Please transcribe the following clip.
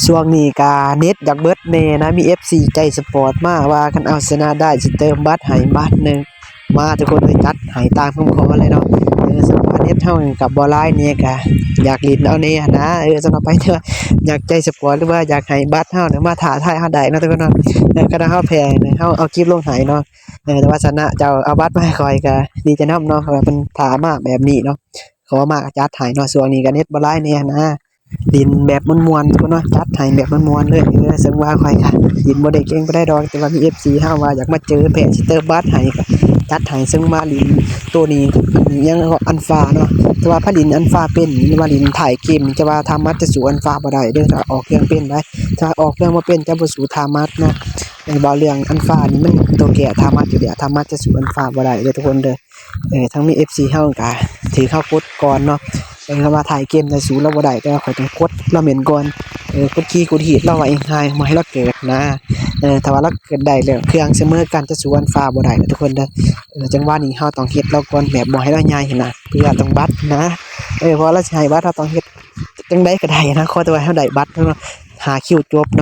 ຊ່ວງນີ້ກະເນັດຢາກເບິດແດ່ນະ ມີເອັຟຊີໃຈສະປອດມາວ່າຄັນເອົາຊະນະໄດ້ຊິເຕີມບັດໃຫ້ບາດໜຶ່ງ ມາທຸກຄົນເອີຍ ຈັດໃຫ້ຕາມຄຳຂໍເລີຍເນາະ. ເອີ ສຳລັບເນັດເຮົາກະບໍ່ຫຼາຍແດ່ ກະຢາກຫຼິ້ນເອົາແດ່ຫັ້ນນະ. ເອີ ສຳລັບໃຜທີ່ວ່າຢາກໃຈສະປອດ ຫຼືວ່າຢາກໃຫ້ບັດເຮົານີ້ມາທ້າທາຍເຮົາໄດ້ເນາະທຸກຄົນເນາະ. ເອີ ຄັນເຮົາແພ້ນີ້ເຮົາເອົາກິບລົງໃຫ້ເນາະ. ເອີ ແຕ່ວ່າຊະນະເຈົ້າເອົາບັດມາໃຫ້ຂ້ອຍກະດີໃຈນຳເນາະ ເພາະວ່າເພິ່ນທ້າມາແບບນີ້ເນາະ ຂໍມາກະຈັດໃຫ້ເນາະ. ຊ່ວງນີ້ກະເນັດບໍ່ຫຼາຍແດ່ຫັ້ນນະ ຫຼິ້ນແບບມ່ວນໆທຸກຄົນເນາະ ຈັດໃຫ້ແບບມ່ວນໆເລີຍ. ເອີ ເຊິ່ງວ່າຂ້ອຍກະຫຼິ້ນບໍ່ໄດ້ເກັ່ງປານໃດດອກ ແຕ່ວ່າມີເອັຟຊີເຮົາວ່າຢາກມາເຈີແພ້ຊິເຕີມບັດໃຫ້ ກະຈັດໃຫ້. ເຊິ່ງວ່າຫຼິ້ນໂຕນີ້ ອັນຫຍັງເກາະ ອັນຟາເນາະ ແຕ່ວ່າໃຜຫຼິ້ນອັນຟາເປັນ ຫຼືວ່າຫຼິ້ນທ້າຍເກມ ຈະວ່າທາມັດຈະສູ້ອັນຟາບໍ່ໄດ້ເດີ້ ຖ້າອອກເຄື່ອງເປັນໄດ໋. ຖ້າອອກເຄື່ອງບໍ່ເປັນຈະບໍ່ສູ້ທາມັດນະ. ເວົ້າເລື່ອງອັນຟານີ້ ມັນໂຕແກ້ທາມັດຢູ່ແລ້ວ ທາມັດຈະສູ້ອັນຟາບໍ່ໄດ້ເດີ້ທຸກຄົນເດີ້. ເອີ ທັງມີເອັຟຊີເຮົາກະຖືກເຮົາກົດກ່ອນເນາະ. ເອີ ເຂົາວ່າທ້າຍເກມນະສູ້ລາວບໍ່ໄດ້ ແຕ່ວ່າຂ້ອຍຕ້ອງກົດລາວເໝັ້ນກ່ອນ. ເອີ ກົດຄີກົດຮີດລາວວ່າເອງຫາຍ ບໍ່ໃຫ້ລາວເກີດນະ. ເອີ ຖ້າວ່າລາວເກີດໄດ້ແລ້ວ ເຄື່ອງສະເໝີກັນຈະສູ້ອັນຟາບໍ່ໄດ້ນະທຸກຄົນເດີ້. ເອີ ຈັງຫວະນີ້ເຮົາຕ້ອງເຮັດລາວກ່ອນແບບບໍ່ໃຫ້ລາວໃຫຍ່ຫັ້ນນະ ເພື່ອຕ້ອງບັດນະ. ເອີ ເພາະວ່າລາວຊິໃຫ້ບັດ ເຮົາຕ້ອງເຮັດຈັ່ງໃດກະໄດ້ນະ ຂໍແຕ່ວ່າເຮົາໄດ້ບັດເນາະ ຫາຄິວຈົບເນາະ.